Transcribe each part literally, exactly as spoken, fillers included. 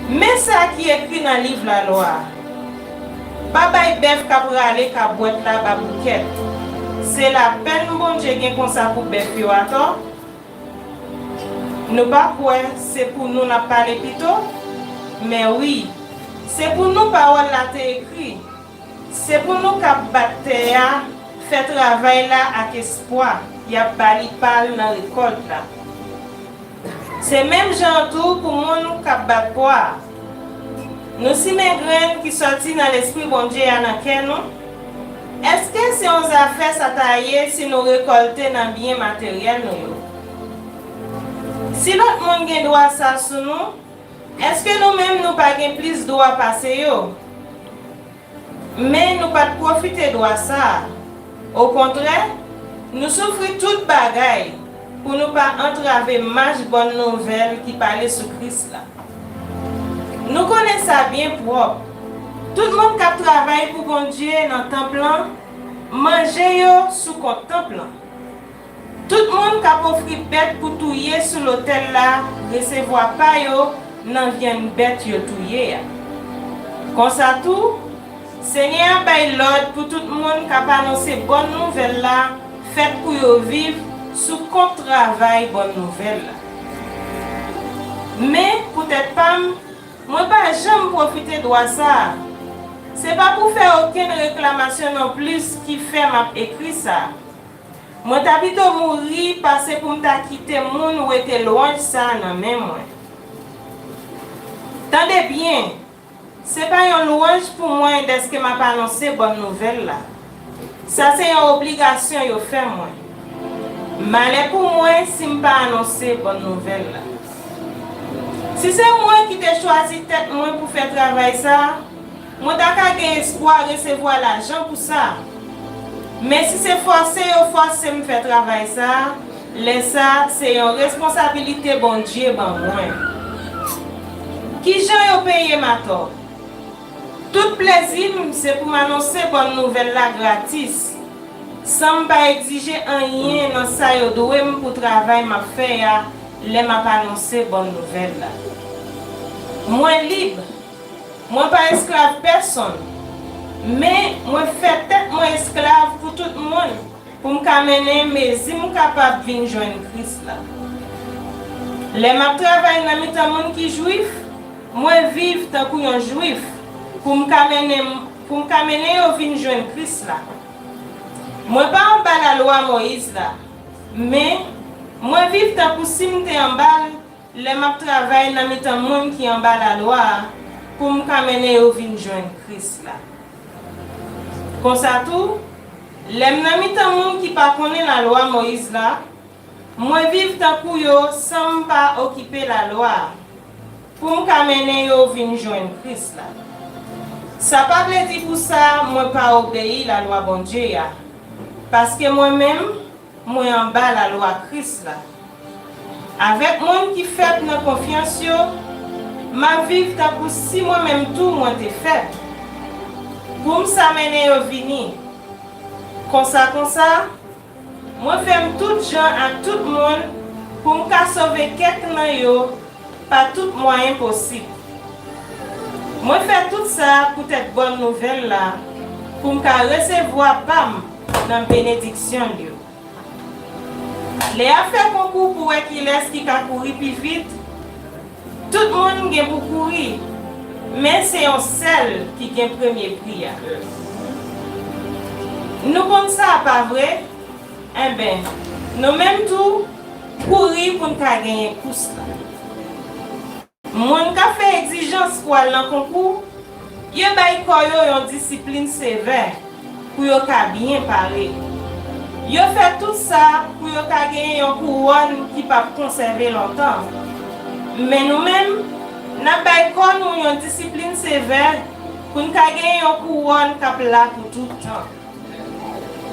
Men sa ki ekri nan liv lalwa a: Pa bay bèf k ap rale kabwèt la baboukèt. Se lapèn Bondye gen konsa pou bèf yo atò? Nou pa kwè se pou nou n ap pale pito? Men wi, se pou nou pawòl la te ekri. Se pou nou k ap bat tè a fè travay la ak espwa y ap ba li pa l nan rekòlt la. Se menm jan an tou pou moun k ap bat pwa a. Nou simen grenn ki sòti nan Lespri Bondye a nan kè nou. Èske se yon zafè sa ta ye si nou rekòlte nan byen materyèl nou yo? Si lòt moun gen dwa sa sou nou, èske nou menm nou pa gen plis dwa pase yo? Men nou pa t pwofite dwa sa a. Okontrè, nou soufri tout bagay pou nou pa antrave mach bòn nouvèl ki pale sou Kris la. Nou konnen sa byen pwòp. Tout moun k ap travay pou Bondye nan tanp lan, manje yo sou kont tanp lan. Tout moun k ap ofri bèt pou touye sou lotèl la resevwa pa yo nan vyann bèt yo touye a. Konsa tou, Senyè a bay lòd pou tout moun k ap anonse bòn nouvèl la fèt pou yo viv sou kont travay bòn nouvèl la. Men, pou tèt pa m, mwen pa janm pwofite dwa sa a. Se pa pou fè okenn reklamasyon nonplis ki fè m ap ekri sa a. Mwen ta pito mouri pase pou m ta kite moun wete lwanj sa a nan men mwen. Tande byen, se pa yon lwanj pou mwen dèske m ap anonse bòn nouvèl la. Sa se yon obligasyon yo fè mwen. Malè pou mwen si m pa anonse bòn nouvèl la. Si se mwen ki te chwazi tèt mwen pou fè travay sa a, mwen ta ka gen espwa resevwa lajan pou sa. Men si se fòse yo fòse m fè travay sa a, lè sa a, se yon responsabilite Bondye ban mwen. Ki jan yo peye m atò? Tout plezi m se pou m anonse bòn nouvèl la gratis, san m pa egzije anyen nan sa yo dwe m pou travay m ap fè a lè m ap anonse bòn nouvèl la. Mwen lib, mwen pa esklav pèsonn, men mwen fè tèt mwen esklav pou tout moun, pou m ka mennen mezi m kapab vin jwenn Kris la. Lè m ap travay nan mitan moun ki Jwif, mwen viv tankou yon Jwif, pou m ka mennen, pou m ka mennen yo vin jwenn Kris la. Mwen pa anba lalwa Moyiz la, men mwen viv tankou si m te anba l lè m ap travay nan mitan moun ki anba lalwa a, pou m ka mennen yo vin jwenn Kris la. Konsa tou, lè m nan mitan moun ki pa konnen lalwa Moyiz la, mwen viv tankou yo san m pa okipe lalwa a, pou m ka mennen yo vin jwenn Kris la. Sa pa vle di pou sa mwen pa obeyi lalwa Bondye a, paske mwen menm, mwen anba lalwa Kris la. Avèk moun ki fèb nan konfyans yo, m ap viv tankou si mwen menm tou mwen te fèb, pou m sa mennen yo vini. Konsa, konsa, mwen fè m tout jan ak tout moun pou m ka sove kèk nan yo pa tout mwayen posib. Mwen fè tout sa poutèt bòn nouvèl la, pou m ka resevwa pa m nan benediksyon l yo. Lè y ap fè konkou pou wè kilès ki ka kouri pi vit, tout moun gen pou kouri, men se yon sèl ki gen premye pri a. Nou konn sa, pa vre? Enben, nou menm tou, kouri pou n ka genyen kous la. Moun k ap fè egzijans pou al nan konkou, yo bay kò yo yon disiplin sevè pou yo ka byen pare. Yo fè tout sa pou yo ka genyen yon kouwòn ki p ap konsève lontan. Men nou menm, n ap bay kò nou yon disiplin sevè pou n ka genyen yon kouwòn k ap la pou tout tan.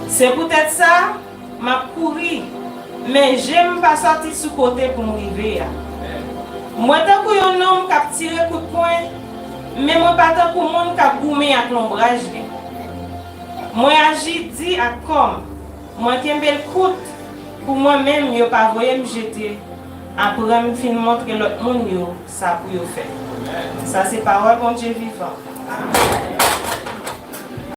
Se poutèt sa, m ap kouri, men je m pa sòti sou kote pou m rive a. Mwen tankou yon nonm k ap tire kout pwen, men mwen pa tankou moun k ap goumen ak lonbraj li. Mwen aji di ak kò m, mwen kenbe l kout, pou mwen menm yo pa voye m jete, Apre m fin montre lòt moun yo sa pou yo fè. Sa se pawòl Bondye vivan.